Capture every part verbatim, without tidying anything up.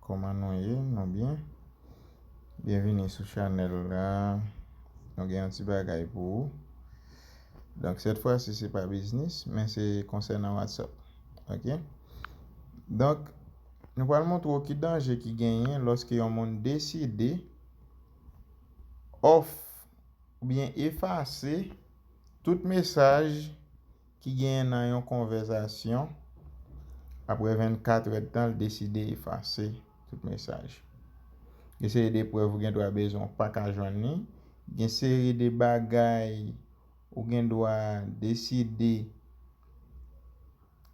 Kòman nou ye? Nou byen? Byenvini sou chanèl la. Nou gen yon ti bagay pou ou. Donk, sèt fwa si se pa biznis, men se konsènan WhatsApp. Ok? Donk, nou pral montre w ki danje ki genyen lòske yon moun deside off oubyen efase tout mesaj ki genyen nan yon konvèsasyon. Apre vennkat èdtan, l deside efase tout mesaj. Gen seri de prèv ou gen dwa bezwen, ou pa ka jwenn li. Gen seri de bagay ou gen dwa deside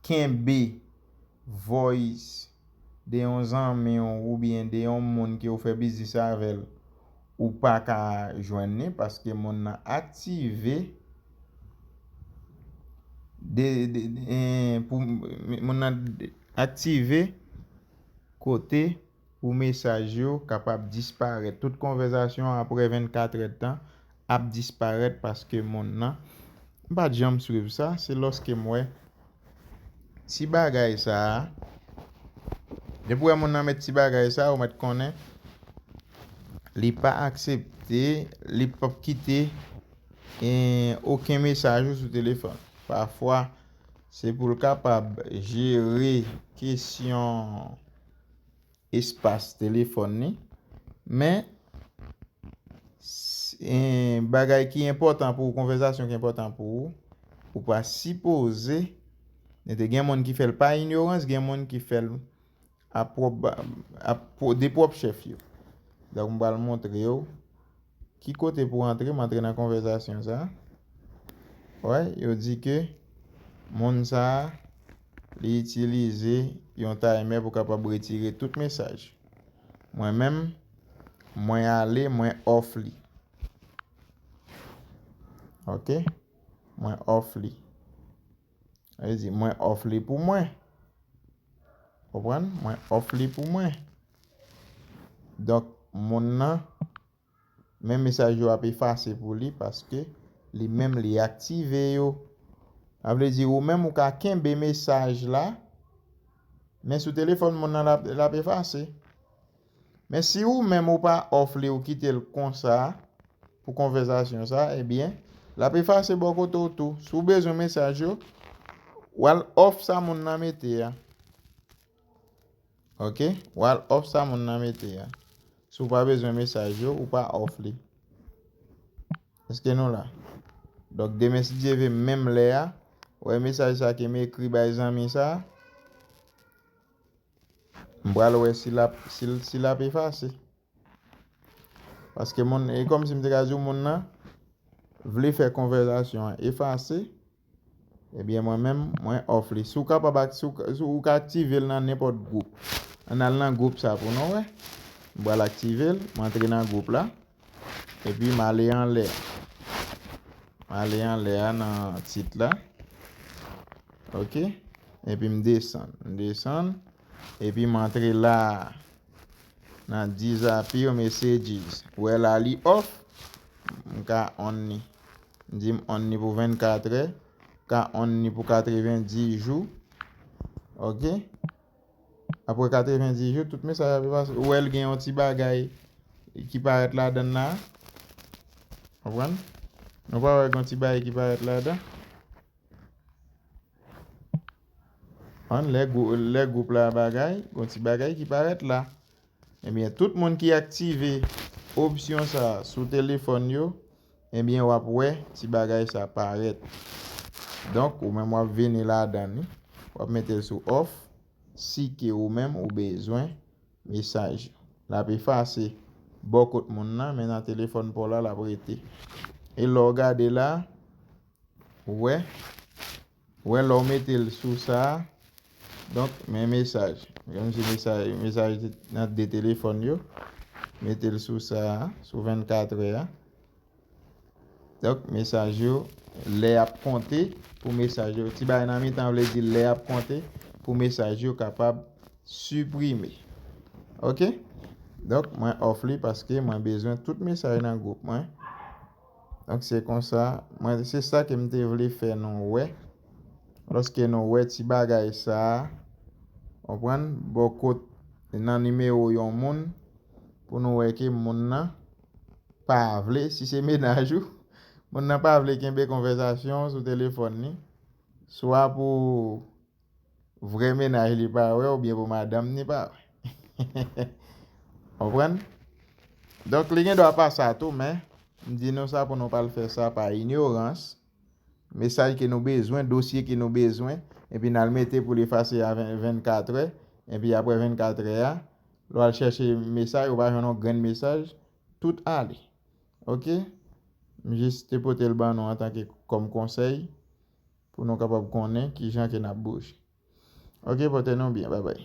kenbe voice de yon zanmi w oubyen de yon moun ke w fè biznis avè l, ou pa ka jwenn li paske moun nan aktive de, de, de, eh, pou moun nan aktive kote pou mesaj yo kapab disparèt. Tout konvèsasyon apre vennkat èdtan ap disparèt paske moun nan, m pa t janm swiv sa, se lòske m wè ti bagay sa a. Depi w wè moun nan met ti bagay sa a, ou mèt konnen li pa aksepte, li p ap kite, eh, okenn mesaj ou sou telefòn. Pafwa, se pou l kapab jere kesyon espas telefòn li. Men, s- eh, bagay ki enpòtan pou ou, konvèsasyon ki enpòtan pou ou, ou pa sipoze, gen moun ki fè l pa inyorans, gen moun ki fè l a pwòp, a pwo- de pwòp chèf yo. Donk, m pral montre w ki kote pou antre, m antre nan konvèsasyon sa a. Wè, yo di ke moun sa a, li itilize yon timer pou kapab retire tout mesaj. Mwen menm, mwen ale, mwen off li. Ok? Mwen off li. Sa vle di, mwen off li pou mwen. Konprann? Mwen off li pou mwen. Donk, moun nan, men mesaj yo ap efase pou li paske li menm li aktive yo. Sa vle di, ou menm ou ka kenbe mesaj la, men sou telefòn moun nan l ap, l ap efase. Men si ou menm ou pa off li, ou kite l konsa pou konvèsasyon sa, ebyen, l ap efase bò kote w tou. Si w bezwen mesaj yo, w al off sa moun nan mete a. Ok? W al off sa moun nan mete a. Si w pa bezwen mesaj yo, ou pa off li. Èske nou la? Donk, demen, si Dye vle, menm lè a, wè mesaj sa ke m ekri bay zanmi sa, m pral wè si l ap, si l, si l ap efase. Paske moun, e kòmsi m te ka di w moun nan vle fè konvèsasyon an efase, ebyen, mwen menm, mwen off li. Si w kapab ak-, si w, si w ka aktive l nan nenpòt gwoup. Ann al nan gwoup sa pou nou wè. M pral aktive l, m antre nan gwoup la. Epi m ale anlè. M ale anlè a nan tit la. Ok? Epi m desann. M desann. Epi m antre la a. Nan disappear messages. Ou wè la li off. M ka on li. M di m on li pou vennkat è. M ka on li pou katrevenndis jou. Ok? Apre katrevenndis jou, tout mesaj ap efase. Ou wè l gen yon ti bagay ki parèt ladan l la. Konprann? Nou pa wè gen yon ti bagay ki parèt ladan? Konprann? Lè gwou-, lè gwoup la bagay, gen yon ti bagay ki parèt la. Ebyen, tout moun ki aktive opsyon sa a sou telefòn yo, ebyen, w ap wè ti bagay sa parèt. Donk, ou menm w ap vini ladan li, w ap mete l sou off, si ke ou menm ou bezwen mesaj. L ap efase bò kot moun nan, men nan telefòn pa w la, l ap rete. E lè w gade la, ou wè, ou wè lè w mete l sou sa a, donk, men mesaj. Menm si mesaj, mesaj nan de telefòn yo, mete l sou sa a, sou vennkat è a. Donk, mesaj yo, lè ap konte pou mesaj yo. Ti bagay nan mitan vle di lè ap konte pou mesaj yo kapab siprime. Ok? Donk, mwen off li paske mwen bezwen tout mesaj nan gwoup mwen. Donk, se konsa, mwen, se sa ke m te vle fè nou wè. Lòske nou wè ti bagay sa a, konprann, bò kot nan nimewo yon moun pou nou wè ke moun nan pa vle, si se mennaj ou, moun nan pa vle kenbe konvèsasyon sou telefòn li, swa pou vrè mennaj li pa wè oubyen pou madanm li pa wè. Konprann? Donk, li gen dwa pa sa tou, men m di nou sa pou nou pa al fè sa pa inyorans. Mesaj ke nou bezwen, dosye ke nou bezwen, epi n al mete pou l efase a vennkatrè, epi apre vennkatrè a, lè w al chèche mesaj, ou pa jwenn yon grenn mesaj, tout ale. Oke? M jis te pote l ban nou antanke kòm konsèy pou nou kapab konnen kijan ke n ap bouje. Oke, pote nou byen, babay.